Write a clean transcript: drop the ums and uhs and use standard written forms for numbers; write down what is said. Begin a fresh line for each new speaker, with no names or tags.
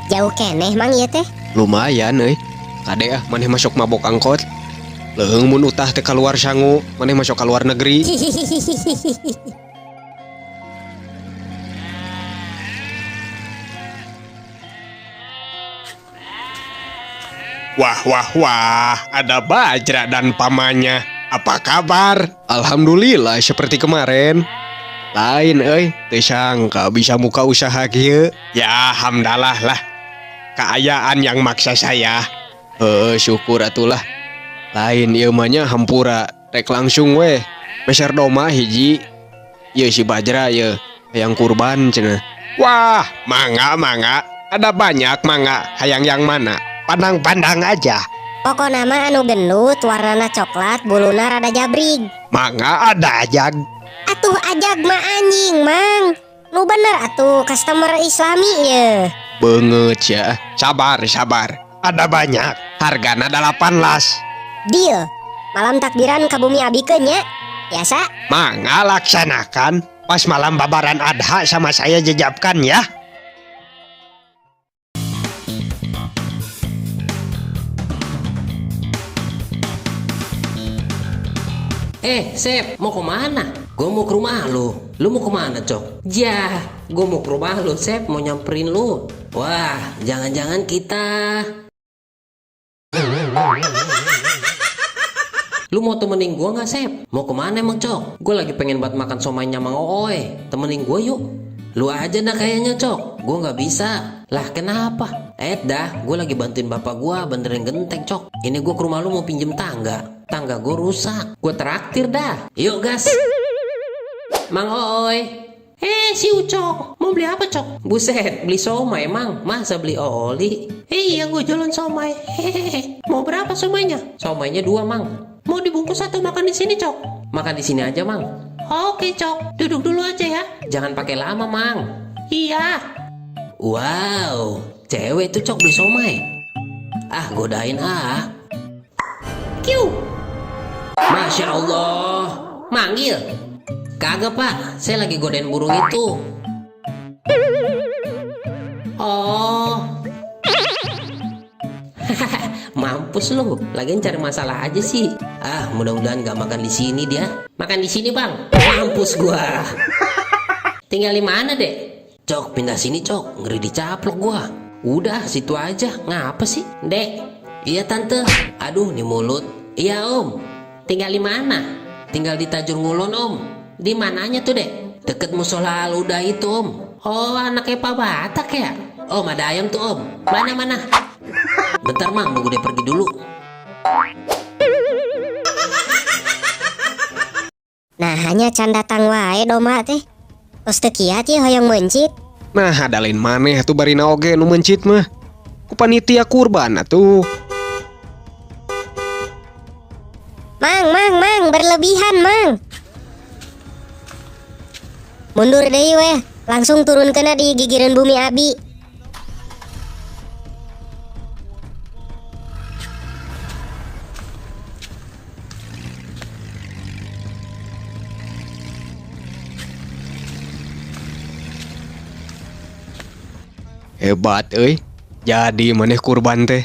Jauh keneh, Mang, ieu teh.
Lumayan euy. Kade ah, maneh masuk mabok angkot. Leuheung mun utah teh keluar sangu, maneh masuk ka luar negeri. Wah, wah, wah, ada Bajra dan pamannya. Apa kabar? Alhamdulillah seperti kemarin. Lain euy, teu sangka bisa muka usaha kieu. Ya, hamdalah lah. Keayaan yang maksa saya. Heeh, syukur atulah. Lain ieu mah nya, hampura, rek langsung weh. Meser domba hiji. Ieu si Bajra ye, hayang kurban cenah. Wah, mangga mangga. Ada banyak mangga. Hayang yang mana? Pandang-pandang aja.
Pokona mah anu gendut, warnana coklat, buluna rada jabrig.
Mangga ada aja.
Atuh ajag mah anjing, Mang. Nu bener atuh, customer islami ye.
Banget ya. Sabar, sabar. Ada banyak. Hargana 18.
Deal. Malam takbiran ka bumi abikeun nya. Biasa.
Mangga laksanakan. Pas malam babaran adha sama saya jejapkan ya.
Eh, Sep, mau kemana? Gue mau ke rumah lu. Lu mau kemana, Cok? Jah, gue mau ke rumah lu, Sep, mau nyamperin lu. Wah, jangan-jangan kita... Lu mau temenin gue nggak, Sep? Mau kemana emang, Cok? Gue lagi pengen buat makan somainya Mang Ooy. Temenin gue yuk. Lu aja dah kayaknya, Cok. Gue nggak bisa. Lah, kenapa? Eh, dah, gue lagi bantuin bapak gue benerin genteng, Cok. Ini gue ke rumah lu mau pinjem tangga. Tangga gue rusak. Gue traktir dah. Yuk, gas. Mang Ooy. Eh, si Ucok. Mau beli apa, Cok? Buset, beli somai, Mang. Masa beli oli? Iya, gue jualan somai. Hehehe. Mau berapa somainya? Somainya 2, Mang. Mau dibungkus atau makan di sini, Cok? Makan di sini aja, Mang. Oke, Cok. Duduk dulu aja ya. Jangan pakai lama, Mang. Iya. Wow, cewek tuh, Cok, beli somai. Ah, godain ah. Kiu. Masya Allah. Manggil. Kagak, Pak. Saya lagi godain burung itu. Oh. Mampus lu, lagian cari masalah aja sih. Ah, mudah-mudahan gak makan di sini dia. Makan di sini, Bang. Mampus gua. Tinggal di mana, Dek? Cok, pindah sini, Cok. Ngeri dicaplok gua. Udah, situ aja. Ngapa sih, Dek? Iya, Tante. Aduh, nih mulut. Iya, Om. Tinggal di mana? Tinggal di Tajur Ngulon, Om. Di mananya tuh, Dek? Deket musola Al-Uda itu, Om. Oh, anaknya Pak Batak ya? Om, ada ayam tuh, Om. Mana-mana? Bentar, Mang, nunggu dia pergi dulu.
Nah, hanya can datang wae domba teh. Tos teu kiat ye hoyong meuncit.
Nah, ada lain maneh atuh barina oge nu meuncit mah. Ku panitia kurban atuh.
Mang, Mang, Mang, berlebihan, Mang. Mundur deui weh, langsung turun kena di gigireun bumi abi.
Hebat euy. Jadi maneh kurban teh.